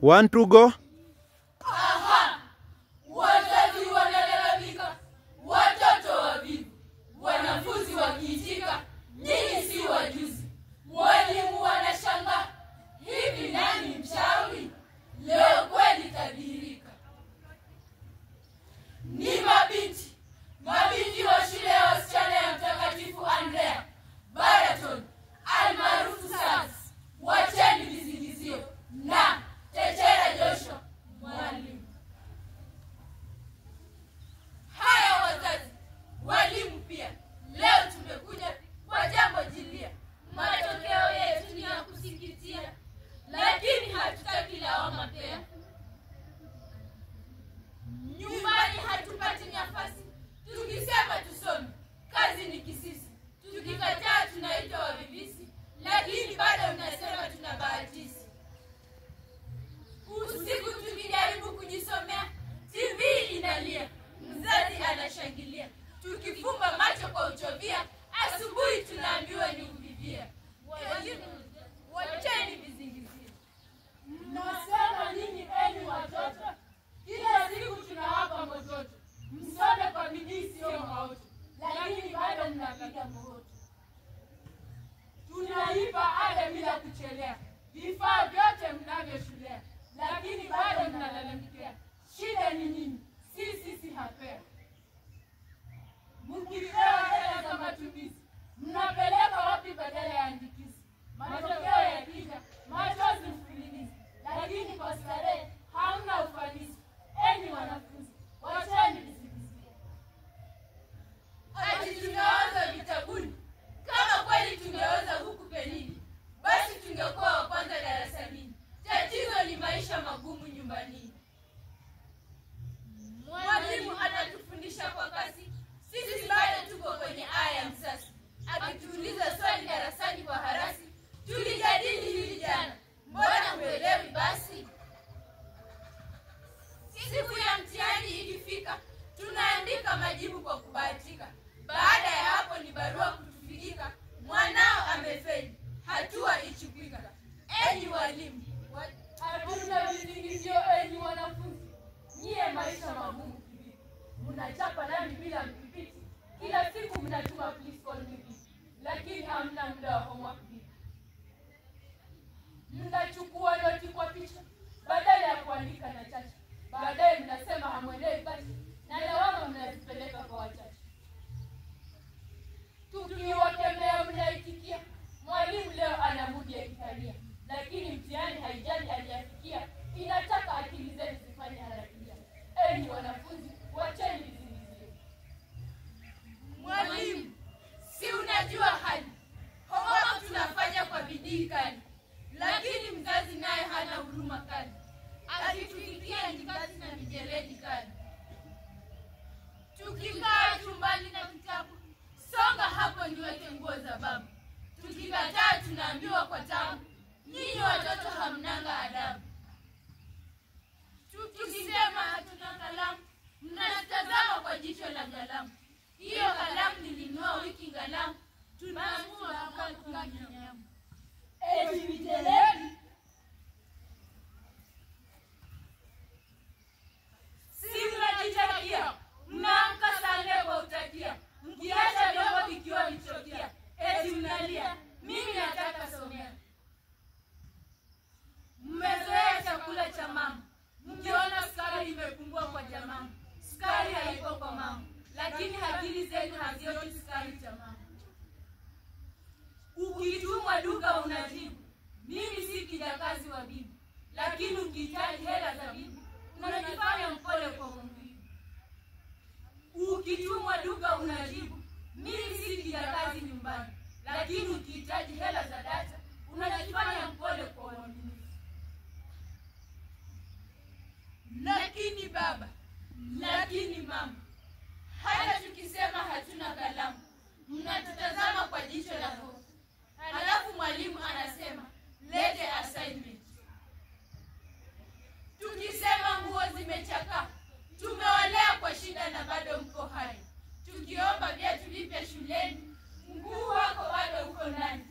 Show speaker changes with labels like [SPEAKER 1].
[SPEAKER 1] 1 2 go.
[SPEAKER 2] Aha! Wazazi wanalalamika, watoto wavivu, wanafunzi wakiitika, nyinyi si wajuzi. Walimu wanashangaa, hivi nani mchawi? Leo kweli kadhihirika. Ni mabinti, mabinti wa shule ya wasichana ya Mtakatifu Andrea, Baraton, almaarufu SARS. Wacheni visingizio na Techera Joshua mwalimu. Haya wazazi, walimu pia, leo tumekuja kwa jambo jilia. Matokeo yetu ni ya kusikitia, lakini hatutaki lawama pia. Nyumbani hatupati nafasi, tukisema tusome, kazi ni kisisi. Tukikataa tunaitwa wavivisi, lakini bado mnasema tuna bahatisi. Usiku tukijaribu kujisomea, TV inalia, mzazi anashangilia. Tukifumba macho kwa uchovia, asubuhi tunaambiwa ni uvivia. Walimu, wacheni vizingizio.
[SPEAKER 3] Mnasema nyinyi enyi watoto, kila siku tunawapa mototo. Msome kwa bidii sio maoto, lakini bado mnapiga moto. Tunalipa ada bila kuchelea, vifaa vyote mnavyo shulea, lakini bado mnalalamikia. Shida ni nyinyi, si sisi hapea. Mkipewa hela za matumizi, mnapeleka wapi badala ya andikisi? Matokeo yakija, machozi mfululizi, lakini kwa starehe hamna ufanisi. Enyi wanafunzi, wacheni visingizio.
[SPEAKER 2] Ati tunaoza vitabuni. Kama kweli tungeoza huku penini, basi tungekuwa wa kwanza darasani. Tatizo ni maisha magumu nyumbani. Mwalimu anatufundisha kwa kasi, sisi bado tuko kwenye aya ya msasi. Akituuliza swali darasani kwa harasi, tulijadili hili jana, mbona huelewi basi? Siku ya mtihani ikifika, tunaandika majibu kwa kubahatika. Baada ya hapo ni barua kutufikika, mwanao amefeli, hatua ichukuika. Enyi walimu,
[SPEAKER 3] Hatuna visingizio enyi wanafunzi, nyie maisha magumu kivipi? Mnachapa nami bila mdhibiti, kila siku mnatuma please call me vipi, lakini hamna muda wa homework vipi? Mnachukua noti kwa picha badala ya kuandika na chacha, baadaye mnasema hamwelewi basi, na lawama mnazipeleka kwa wachache. Tukiwakemea mnaitikia, mwalimu leo ana mudi ya kitalia, lakini mtihani haijali aliyafikia, inataka akili zenu zifanye harakia. Enyi wanafunzi, wacheni visingizio.
[SPEAKER 2] Mwalimu, si unajua hali, homework tunafanya kwa bidii kali, lakini mzazi naye hana huruma kali, akitufikia ni kazi na mijeledi kali. Tukikaa chumbani na kitabu, songa hapo niweke nguo za babu. Tukikataa tunaambiwa kwa tabu, nyinyi watoto hamnanga adabu. Tukisema hatuna kalamu, mnatazama kwa jicho la galamu. Hiyo kalamu nilinunua wiki ngalamu, tunaamua kukaa kinyamu.
[SPEAKER 3] Eti mijeledi.
[SPEAKER 2] Si mnajitakia, mnaamka saa nne kwa utakia, mkiacha vyombo vikiwa vichokia, eti mnalia, mimi nataka somea. Mmezoea chakula cha mama, mkiona sukari imepungua kwa jamaa, sukari haiko kwa mama, lakini akili zenu hazioni sukari cha mama. Ukitumwa duka unajibu, mimi si kijakazi wa bibi, lakini ukihitaji hela za bibi, unajifanya mpole kwa mvivu. Ukitumwa duka unajibu, mimi si kijakazi nyumbani, lakini ukihitaji hela za data, unajifanya mpole kwa wanunuzi. Lakini baba, lakini mama, hata tukisema hatuna kalamu, mnatutazama kwa jicho la hofu. Halafu mwalimu anasema, lete assignment. Tukisema nguo zimechakaa, tumewalea kwa shida na bado mko hai. Tukiomba viatu vipya shuleni, mguu wako bado uko ndani.